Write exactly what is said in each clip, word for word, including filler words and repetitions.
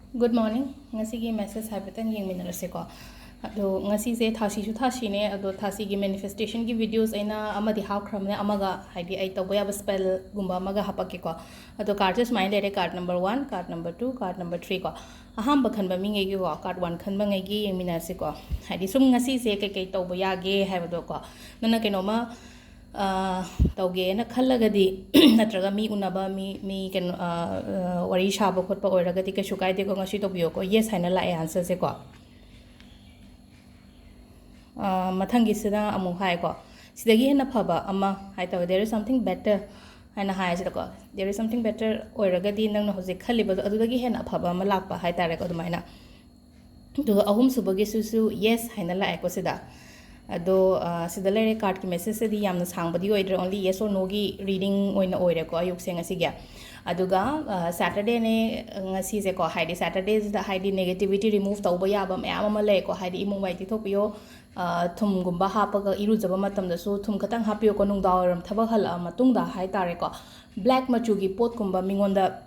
Good morning. ꯉꯁꯤꯒꯤ message ꯍꯥꯏꯐꯦꯠꯇꯪ ꯌꯦꯡꯃꯤꯟꯅꯔꯁꯦꯀꯣ꯫ ꯑꯗꯣ ꯉꯁꯤꯁꯦ ꯊꯥꯁꯤꯁꯨ ꯊꯥꯁꯤꯅꯦ, ꯑꯗꯣ ꯊꯥꯁꯤꯒꯤ manifestationꯒꯤ videos ꯑꯩꯅ ꯑꯃꯗꯤ ꯍꯥꯞꯈ꯭ꯔꯕꯅꯦ, ꯑꯃꯒ, ꯍꯥꯏꯗꯤ ꯑꯩ ꯇꯧꯕ ꯌꯥꯕ spellꯒꯨꯝꯕ ꯑꯃꯒ ꯍꯥꯄꯛꯀꯦꯀꯣ꯫ ꯑꯗꯣ cardꯁꯦ ꯁꯨꯃꯥꯏꯅ ꯂꯩꯔꯦ: card number one, card number two, card number three ꯀꯣ꯫ ꯑꯍꯥꯟꯕ ꯈꯟꯕ ꯃꯤꯉꯩꯒꯤꯀꯣ, card one ꯈꯟꯕꯉꯩꯒꯤ ꯌꯦꯡꯃꯤꯟꯅꯔꯁꯤꯀꯣ꯫ ꯍꯥꯏꯗꯤ ꯁꯨꯝ ꯉꯁꯤꯁꯦ ꯀꯩꯀꯩ ꯇꯧꯕ ꯌꯥꯒꯦ ꯍꯥꯏꯕꯗꯣꯀꯣ꯫ ꯅꯪꯅ ꯀꯩꯅꯣꯝꯃ ꯑ, ꯇꯧꯒꯦꯅ ꯈꯜꯂꯒꯗꯤ, ꯅꯠꯇ꯭ꯔꯒ ꯃꯤ ꯎꯅꯕ, ꯃꯤ, ꯃꯤ ꯀꯩꯅꯣ, ꯑ, ꯑ, ꯋꯥꯔꯤ ꯁꯥꯕ ꯈꯣꯠꯄ ꯑꯣꯏꯔꯒꯗꯤ ꯀꯩꯁꯨ ꯀꯥꯏꯗꯦꯀꯣ, ꯉꯁꯤ ꯇꯧꯕꯤꯌꯣꯀꯣ꯫ Yes ꯍꯥꯏꯅ ꯂꯥꯛꯑꯦ answerꯁꯦꯀꯣ꯫ ꯑ, ꯃꯊꯪꯒꯤꯁꯤꯅ ꯑꯃꯨꯛ ꯍꯥꯏꯀꯣ, ꯁꯤꯗꯒꯤ ꯍꯦꯟꯅ ꯐꯕ ꯑꯃ ꯍꯥꯏꯇꯥꯔꯦ, there is something better ꯍꯥꯏꯅ ꯍꯥꯏꯁꯤꯗꯀꯣ꯫ There is something better ꯑꯣꯏꯔꯒꯗꯤ ꯅꯪꯅ ꯍꯧꯖꯤꯛ ꯈꯜꯂꯤꯕꯗꯣ ꯑꯗꯨꯗꯒꯤ ꯍꯦꯟꯅ ꯑꯐꯕ ꯑꯃ ꯂꯥꯛꯄ ꯍꯥꯏꯇꯥꯔꯦꯀꯣ, ꯑꯗꯨꯃꯥꯏꯅ꯫ ꯑꯗꯨꯒ ꯑꯍꯨꯝꯁꯨꯕꯒꯤꯁꯤꯁꯨ yes ꯍꯥꯏꯅ ꯂꯥꯛꯑꯦꯀꯣ ꯁꯤꯗ꯫ ꯑꯗꯣ, ꯑ, ꯁꯤꯗ ꯂꯩꯔꯦ꯫ Cardꯀꯤ messageꯁꯤꯗꯤ ꯌꯥꯝꯅ ꯁꯥꯡꯕꯗꯤ ꯑꯣꯏꯗ꯭ꯔꯦ, only yes or noꯒꯤ reading ꯑꯣꯏꯅ ꯑꯣꯏꯔꯦꯀꯣ ꯑꯌꯨꯛꯁꯦ ꯉꯁꯤꯒꯤ꯫ ꯑꯗꯨꯒ, ꯑ, Saturdayꯅꯦ ꯉꯁꯤꯁꯦꯀꯣ, ꯍꯥꯏꯗꯤ Saturdayꯁꯤꯗ ꯍꯥꯏꯗꯤ negativity remove ꯇꯧꯕ ꯌꯥꯕ ꯃꯌꯥꯝ ꯑꯃ ꯂꯩꯀꯣ, ꯍꯥꯏꯗꯤ ꯏꯃꯨꯡ ꯃꯩ ꯇꯩꯊꯣꯛꯄꯤꯌꯣ, ꯑ, ꯊꯨꯝꯒꯨꯝꯕ ꯍꯥꯞꯄꯒ ꯏꯔꯨꯖꯕ ꯃꯇꯝꯗꯁꯨ ꯊꯨꯝ ꯈꯤꯇꯪ ꯍꯥꯞꯄꯤꯌꯨꯀꯣ, ꯅꯨꯡꯗꯥꯡ ꯋꯥꯏꯔꯝ ꯊꯕꯛ ꯍꯜꯂꯛꯑ ꯃꯇꯨꯡꯗ ꯍꯥꯏꯇꯥꯔꯦꯀꯣ꯫ Black ꯃꯆꯨꯒꯤ ꯄꯣꯠꯀꯨꯝꯕ ꯃꯤꯉꯣꯟꯗ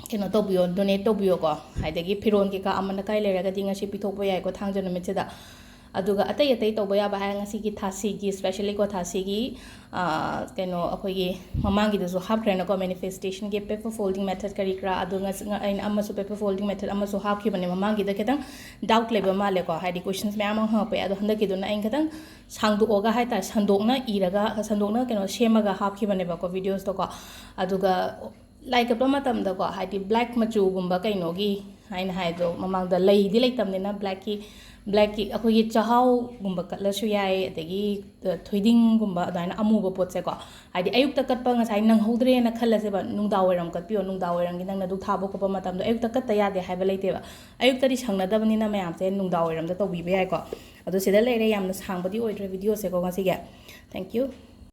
ꯀꯩꯅꯣ ꯇꯧꯕꯤꯌꯣ, donate ꯇꯧꯕꯤꯌꯣꯀꯣ꯫ ꯑꯗꯒꯤ ꯐꯤꯔꯣꯜ ꯀꯩꯀꯥ ꯑꯃꯅ ꯀꯥꯏ ꯂꯩꯔꯒꯗꯤ ꯉꯁꯤ ꯄꯤꯊꯣꯛꯄ ꯌꯥꯏꯀꯣ, ꯊꯥꯡꯖ ꯅꯨꯃꯤꯠꯁꯤꯗ꯫ ꯑꯗꯨꯒ ꯑꯇꯩ ꯑꯇꯩ ꯇꯧꯕ ꯌꯥꯕ ꯍꯥꯏꯔ ꯉꯁꯤꯒꯤ ꯊꯥꯁꯤꯒꯤ, specially ꯀꯣ, ꯊꯥꯁꯤꯒꯤ, ꯑꯥ, ꯀꯩꯅꯣ, ꯑꯩꯈꯣꯏꯒꯤ ꯃꯃꯥꯡꯒꯤꯗꯁꯨ ꯍꯥꯞꯈ꯭ꯔꯦꯅꯀꯣ, manifestationꯒꯤ paper folding method ꯀꯔꯤ ꯀꯔꯥ꯫ ꯑꯗꯣ ꯉꯁꯤ, ꯉ-, ꯑꯩꯅ ꯑꯃꯁꯨ paper folding method ꯑꯃꯁꯨ ꯍꯥꯞꯈꯤꯕꯅꯦ ꯃꯃꯥꯡꯒꯤꯗ꯫ ꯈꯤꯇꯪ doubt ꯂꯩꯕ ꯃꯥꯜꯂꯦꯀꯣ, ꯍꯥꯏꯗꯤ questions ꯃꯌꯥꯝ ꯑꯃ ꯍꯪꯉꯛꯄ ꯌꯥꯏ꯫ ꯑꯗꯣ ꯍꯟꯗꯛꯀꯤꯗꯨꯅ ꯑꯩꯅ ꯈꯤꯇꯪ ꯁꯥꯡꯗꯣꯛꯑꯒ ꯍꯥꯏꯇꯥꯔꯦ, ꯁꯟꯗꯣꯛꯅ ꯏꯔꯒ, ꯁꯟꯗꯣꯛꯅ ꯀꯩꯅꯣ ꯁꯦꯝꯃꯒ ꯍꯥꯞꯈꯤꯕꯅꯦꯕꯀꯣ videosꯇꯣꯀꯣ꯫ ꯑꯗꯨꯒ ꯂꯥꯏ ꯀꯠꯄ ꯃꯇꯝꯗꯀꯣ, ꯍꯥꯏꯗꯤ black ꯃꯆꯨꯒꯨꯝꯕ ꯀꯩꯅꯣꯒꯤ ꯍꯥꯏꯅ ꯍꯥꯏꯗꯣ, ꯃꯃꯥꯡꯗ ꯂꯩꯗꯤ ꯂꯩꯇꯕꯅꯤꯅ blackꯀꯤ, blackꯀꯤ ꯑꯩꯈꯣꯏꯒꯤ ꯆꯥꯛꯍꯥꯎꯒꯨꯝꯕ ꯀꯠꯂꯁꯨ ꯌꯥꯏ, ꯑꯗꯒꯤ, ꯑ, ꯊꯣꯏꯗꯤꯡꯒꯨꯝꯕ ꯑꯗꯨꯃꯥꯏꯅ ꯑꯃꯨꯕ ꯄꯣꯠꯁꯦꯀꯣ꯫ ꯍꯥꯏꯗꯤ ꯑꯌꯨꯛꯇ ꯀꯠꯄ ꯉꯁꯥꯏ ꯅꯪꯍꯧꯗ꯭ꯔꯦꯅ ꯈꯜꯂꯁꯦꯕ, ꯅꯨꯡꯗꯥꯡ ꯋꯥꯏꯔꯝ ꯀꯠꯄꯤꯌꯣ, ꯅꯨꯡꯗꯥꯡ ꯋꯥꯏꯔꯝꯒꯤ ꯅꯪꯅ ꯙꯨꯛ ꯊꯥꯕ ꯈꯣꯠꯄ ꯃꯇꯝꯗꯣ ꯑꯌꯨꯛꯇ ꯀꯠꯇ ꯌꯥꯗꯦ ꯍꯥꯏꯕ ꯂꯩꯇꯦꯕ꯫ ꯑꯌꯨꯛꯇꯗꯤ ꯁꯪꯅꯗꯕꯅꯤꯅ ꯃꯌꯥꯝꯁꯦ ꯅꯨꯡꯗꯥꯡ ꯋꯥꯏꯔꯝꯗ ꯇꯧꯕꯤꯕ ꯌꯥꯏꯀꯣ꯫ ꯑꯗꯣ ꯁꯤꯗ ꯂꯩꯔꯦ, ꯌꯥꯝꯅ ꯁꯥꯡꯕꯗꯤ ꯑꯣꯏꯗ꯭ꯔꯦ videoꯁꯦꯀꯣ ꯉꯁꯤꯒꯤ꯫ Thank you꯫